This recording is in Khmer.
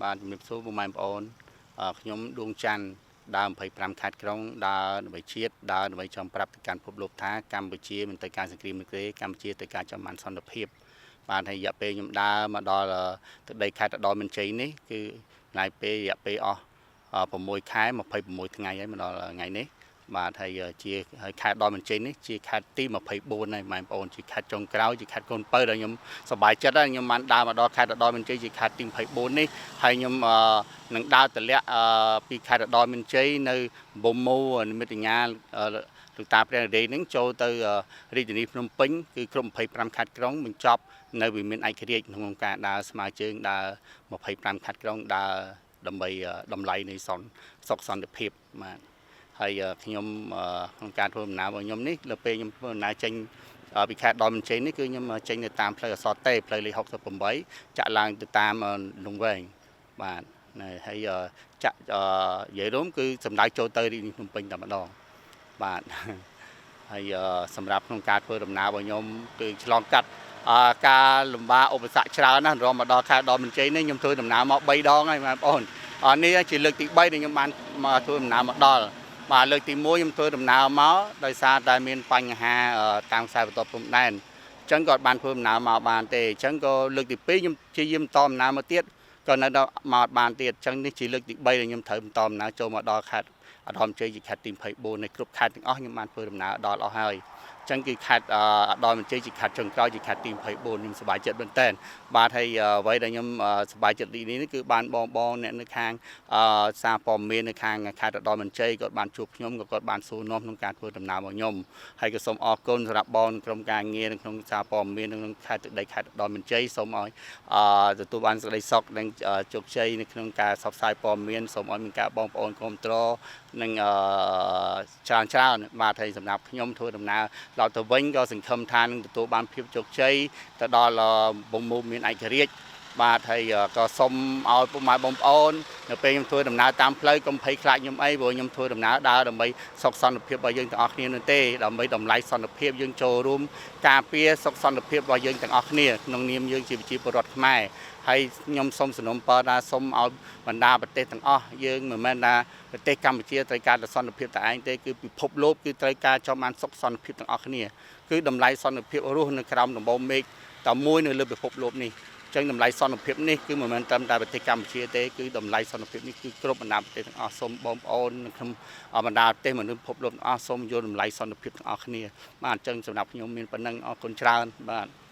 បាទជំរាបសួរពុកម៉ែបងប្អូនខ្ញុំដួងច័ន្ទដើម25ខេត្តក្រុងដើរដើម្បីជាតិដើរដើម្បីចង់ប្រាប់ទៅកាន់ពិភពលោកថាកម្ពុជាមិនត្រូវការសង្គ្រាមទេកម្ពុជាត្រូវការចង់បានសន្តិភាពបាទហើយរយៈពេលខ្ញុំដើរមកដល់ទឹកដីខេត្តឧត្តរមានជ័យនេះគឺថ្ងៃពេលរយៈពេលអស់6ខែ26ថ្ងៃហើយមកដល់ថ្ងៃនេះបាទហើយជាហើយខេត្តឧត្តរមានជ័យនេះជាខេត្តទី24ហើយបងប្អូនជាខេត្តចុងក្រោយជាខេត្តកូនពៅដែលខ្ញុំសប្បាយចិត្តហើយខ្ញុំបានដើរមកដល់ខេត្តឧត្តរមានជ័យជាខេត្តទី24នេះហើយខ្ញុំនឹងដើរតម្លាក់ពីខេត្តឧត្តរមានជ័យនៅប៊ុំមូនិមិត្តញ្ញាលោកតាព្រះនរេនឹងចូលទៅរាជធានីភ្នំពេញគឺគ្រប់25ខេត្តក្រុងបញ្ចប់នៅវិមានឯករាជ្យក្នុងការដើរស្មើជើងដើរ25ខេត្តក្រុងដើរដើម្បីតម្លៃនៃសន្តិសុខសន្តិភាពបាទហើយខ្ញុំក្នុងការធ្វើដំណើររបស់ខ្ញុំនេះលើពេលខ្ញុំធ្វើដំណើរចេញពីខេត្តឧត្តរមានជ័យនេះគឺខ្ញុំចេញទៅតាមផ្លូវអសតេផ្លូវលេខ68ចាក់ឡើងទៅតាមលង្វែងបាទហើយចាក់និយាយរួមគឺសម្ដៅចូលទៅរាជធានីភ្នំពេញតែម្ដងបាទហើយសម្រាប់ក្នុងការធ្វើដំណើររបស់ខ្ញុំគឺឆ្លងកាត់ការលំបាកឧបសគ្គច្រើនណាស់រំមកដល់ខេត្តឧត្តរមានជ័យនេះខ្ញុំធ្វើដំណើរមក3ដងហើយបងប្អូននេះជាលើកទី3ដែលខ្ញុំបានមកធ្វើដំណើរមកដល់បាទលើកទី1ខ្ញុំធ្វើដំណើរមកដោយសារតែមានបញ្ហាតាមខ្សែបន្ទាត់ព្រំដែនអញ្ចឹងក៏បានធ្វើដំណើរមកបានទេអញ្ចឹងក៏លើកទី2ខ្ញុំព្យាយាមតដំណើរមកទៀតក៏នៅដល់មកបានទៀតអញ្ចឹងនេះជាលើកទី3ដែលខ្ញុំត្រូវបន្តដំណើរចូលមកដល់ខេត្តឧត្តរមានជ័យជាខេត្តទី24នៃគ្រប់ខេត្តទាំងអស់ខ្ញុំបានធ្វើដំណើរដល់អស់ហើយអញ្ចឹងគឺខេត្តឧត្តរមានជ័យជាខេត្តចុងក្រោយជាខេត្តទី24ខ្ញុំសប្បាយចិត្តមែនទែនបាទហើយអ្វីដែលខ្ញុំសប្បាយចិត្តនេះគឺបានបងបងអ្នកនៅខាងសារព័ត៌មាននៅខាងខេត្តឧត្តរមានជ័យគាត់បានជួបខ្ញុំក៏គាត់បានសួរនាំក្នុងការធ្វើដំណើររបស់ខ្ញុំហើយក៏សូមអរគុណសម្រាប់បងក្រុមការងារនៅក្នុងសារព័ត៌មាននៅក្នុងខេត្តទឹកដីខេត្តឧត្តរមានជ័យសូមឲ្យទទួលបានសេចក្តីសុខនិងជោគជ័យនៅក្នុងការផ្សព្វផ្សាយព័ត៌មានសូមឲ្យមានការបងប្អូនគ្រប់គ្រងនិងច្រើនច្រើនបាទហើយសម្រាប់ខ្ញុំធ្វើដំណើរដល់ទៅវិញក៏សង្ឃឹមថានឹងទទួលបានភាពជោគជ័យទៅដល់បំមុំមានឯករាជ្យបាទហើយក៏សូមឲ្យពុកម៉ែបងប្អូននៅពេលខ្ញុំធ្វើដំណើរតាមផ្លូវកុំភ័យខ្លាចខ្ញុំអីព្រោះខ្ញុំធ្វើដំណើរដើរដើម្បីសុខសន្តិភាពរបស់យើងទាំងអស់គ្នានោះទេដើម្បីតម្លៃសន្តិភាពយើងចូលរួមការពារសុខសន្តិភាពរបស់យើងទាំងអស់គ្នាក្នុងនាមយើងជាប្រជាពលរដ្ឋខ្មែរហើយខ្ញុំសូមសំណូមពរថាសូមឲ្យបណ្ដាប្រទេសទាំងអស់យើងមិនមែនថាប្រទេសកម្ពុជាត្រូវការតែសន្តិភាពតែឯងទេគឺពិភពលោកគឺត្រូវការចង់បានសុខសន្តិភាពទាំងអស់គ្នាគឺតម្លៃសន្តិភាពរស់នៅក្រោមដំបូលមេឃតែមួយនៅលើពិភពលោកនេះចឹងតម្លៃសន្តិភាពនេះគឺមិនមែនត្រឹមតែប្រទេសកម្ពុជាទេគឺតម្លៃសន្តិភាពនេះគឺគ្រប់បណ្ដាប្រទេសទាំងអស់សូមបងប្អូននៅក្នុងបណ្ដាប្រទេសមនុស្សពិភពលោកទាំងអស់សូមយល់តម្លៃសន្តិភាពទាំងអស់គ្នាបាទអញ្ចឹងសម្រាប់ខ្ញុំមានប៉ុណ្ណឹងអរគុណច្រើនបាទ។